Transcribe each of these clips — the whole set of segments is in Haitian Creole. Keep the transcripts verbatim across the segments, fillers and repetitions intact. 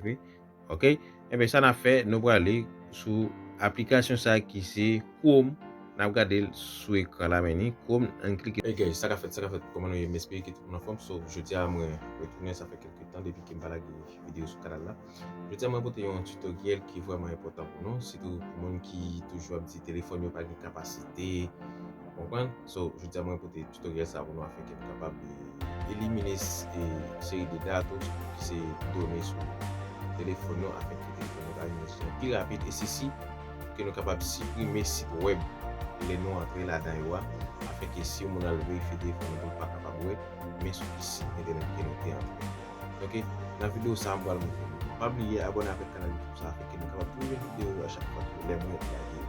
antre. Ok? Enben, sa n ap fè, nou prale sou aplikasyon sa ki se Chrome. N ap gade l sou ekran la, men ni Chrome, ann klike. Hey guys, sa k ap fèt, sa k ap fèt, kòman nou ye? M espere ke tout moun anfòm. So, jodi a, mwen retounen, sa fè kèlke tan depi ke m pa lage videyo sou kanal la. Jodi a, mwen pote yon tutoriel ki vrèman enpòtan pou nou, sitou pou moun ki toujou ap di telefòn yo pa gen kapasite, w konprann? So, jodi a, mwen pote tutoriel sa pou nou afin ke nou kapab, e, elimine s-, e, seri de datos ki se done sou telefòn nou, afin ke telefòn nou ka vin yon jan pi rapid, e sesi pou ke nou kapab siprime sit web lè nou antre ladan yo a, afin ke si yon moun al verifye telefòn nou, pou l pa kapab wè men sou ki sit entènèt ke nou te antre. Ok, nan videyo sa a, m pral montre nou. Pa bliye abòne avèk kanal YouTube sa a, afin ke nou kapab ap jwenn videyo yo a chak fwa ke lè mwen lage yo.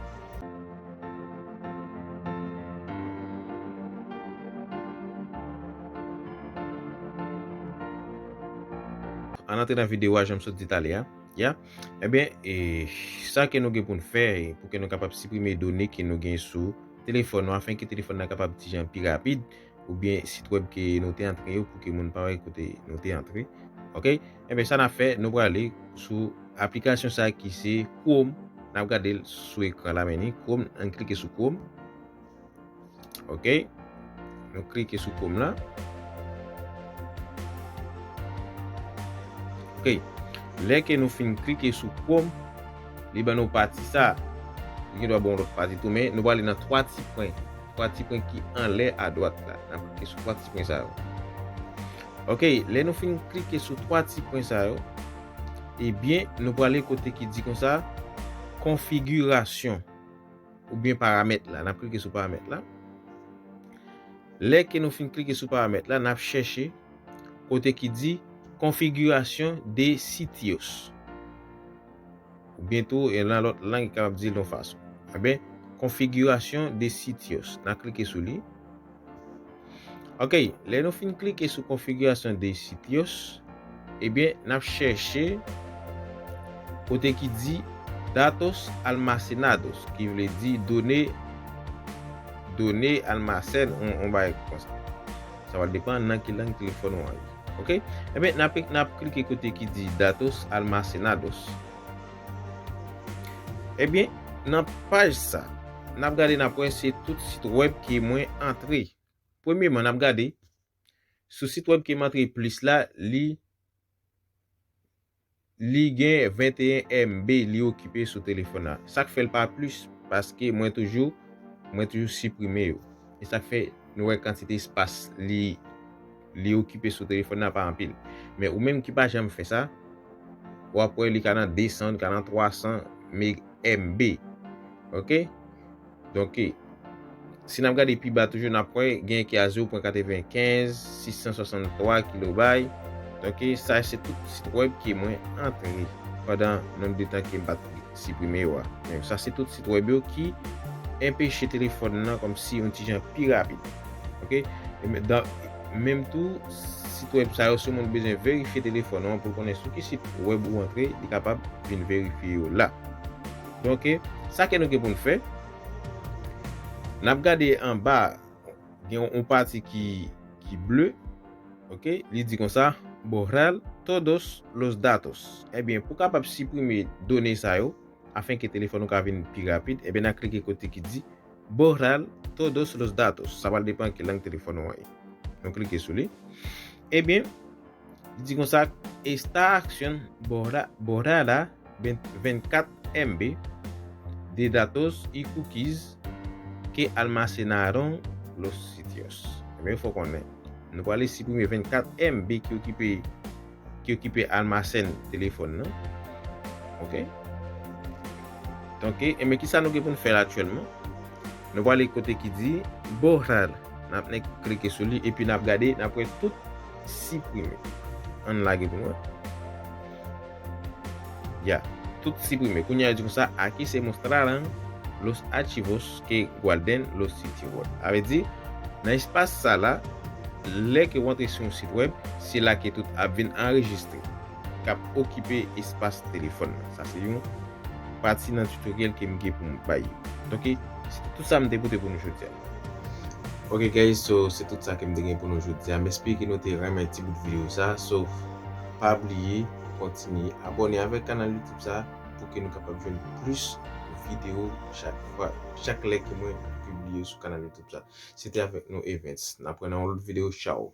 Ann antre nan videyo a, jan m sot di talè a. Ya. Ebyen, e, sa ke nou gen pou n fè, e, pou ke nou kapab siprime done ke nou gen sou telefòn nou, afin ke telefòn nan kapab ti jan pi rapid, oubyen sit web ke nou te antre yo pou ke moun pa wè kote nou te antre. Ok? Enben, sa n ap fè, nou prale sou aplikasyon sa ki se Chrome. N ap gade l sou ekran la, men ni Chrome, ann klike sou Chrome. Ok? Nou klike sou Chrome la. Ok. Lè ke nou fin klike sou Chrome, li ban nou pati sa. Li gen dwa ban yon lòt pati tou, men nou prale nan twa ti pwen. Twa ti pwen ki anlè adwat la. N ap klike sou twa ti pwen sa yo. Ok, lè nou fin klike sou twa ti pwen sa yo, ebyen, nou prale kote ki di konsa, konfigirasyon, oubyen paramèt la. N ap klike sou paramèt la. Lè ke nou fin klike sou paramèt la, n ap chèche kote ki di konfigirasyon de sitios. Oubyen tou, e nan lòt lang, li kapab di l yon fason. Enben, konfigirasyon de sitios. N a klike sou li. Ok, lè nou fin klike sou konfigirasyon de sitios, ebyen, n ap chèche kote ki di datos almacenados, ki vle di done, done almasen, yon, yon bagay konsa. Sa va depann nan ki lang telefòn ou an ye. Ok? Ebyen, n ap, n ap klike kote ki di datos almacenados. Ebyen, nan paj sa, n ap gade, n ap wè se tout sit web ke mwen antre. Premyeman, n ap gade sou sit web ke m antre plis la, li, li gen venteyen M B li okipe sou telefòn nan. Sa k fè l pa plis, paske mwen toujou, mwen toujou siprime yo. E sa k fè nou wè kantite espas li, li okipe sou telefòn nan pa anpil. Men ou menm ki pa janm fè sa, w ap wè li ka nan de san, li ka nan twa san meg M B. Ok? Donk, si n ap gade pi ba toujou, n ap wè gen ki a zewo pwen katrevenkenz, sis san swasanntwa kilobay. Donk, sa se tout sit web ke mwen antre pandan nonb de tan ke m pa t siprime yo a. Men sa se tout sit web yo ki enpeche telefòn nan kòmsi yon ti jan pi rapid. Ok? E men, dan, menm tou, sit web sa yo, si yon moun bezwen verifye telefòn ou an pou l konnen sou ki sit web ou antre, li kapab vin verifye yo la. Donk, sa ke nou gen pou n fè, n ap gade anba, gen yon, yon pati ki, ki ble, ok, li di konsa, borrar todos los datos. Ebyen, pou kapab siprime done sa yo, afin ke telefòn ou ka vin pi rapid, ebyen, n a klike kote ki di borrar todos los datos. Sa pral depann ki lang telefòn ou an ye. Nou klike sou li. Ebyen, li di konsa, esta acción borra, borrará ven-, vennkat M B de datos y cookies que almacenaron los sitios. Ebyen, fò konnen, nou prale siprime vennkat M B ki okipe, ki okipe almasen telefòn nan. Ok? Donk, e, men kisa nou gen pou n fè la aktyèlman? Nou prale kote ki di borrar. N ap nek klike sou li epi n ap gade, n ap wè tout siprime. Ann lage pou n wè. Ya, tout siprime. Kounye a di konsa, aquí se mostrarán los archivos que guarden los sitios web. Sa vle di, nan espas sa la, lè ke w antre sou yon sit web, se la ke tout ap vin anrejistre, k ap okipe espas telefòn nan. Sa se yon pati nan tutoriel ke m gen pou m bay. Donk, se tout sa m te pote pou nou jodi a. Ok guys, so se tout sa ke m te gen pou nou jodi a. M espere ke nou te renmen ti bout videyo sa. So, pa bliye, kontinye abòne avèk kanal YouTube sa pou ke nou kapab jwenn plis videyo chak fwa, chak lè ke mwen pibliye sou kanal YouTube sa. Se te avèk nou Evens. N ap wè nan yon lòt videyo. Tchaw.